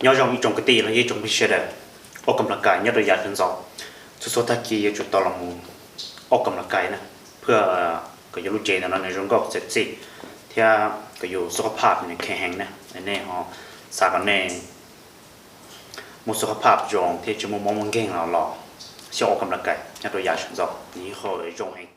Nyob zoo ib tsoom kwv tij los yog ib tsoom phooj ywg sawv daws, ua kam las kais nyob rau yav sawv ntxov. Txhua txhua tag kis yuav tsum tau los mus ua kam las kais na, phwj kom yus lub cev ntawm no nws zoo nkauj txiv txij, thiab kom yus xub qab phaj nws kheev heev na. Nej ho xav kom nej muaj xub qab phaj zoo thiab tsis muaj mob muaj nkeeg los los xyaum ua kam las kais nyob rau yav sawv ntxov, nws yeej ho zoo heev.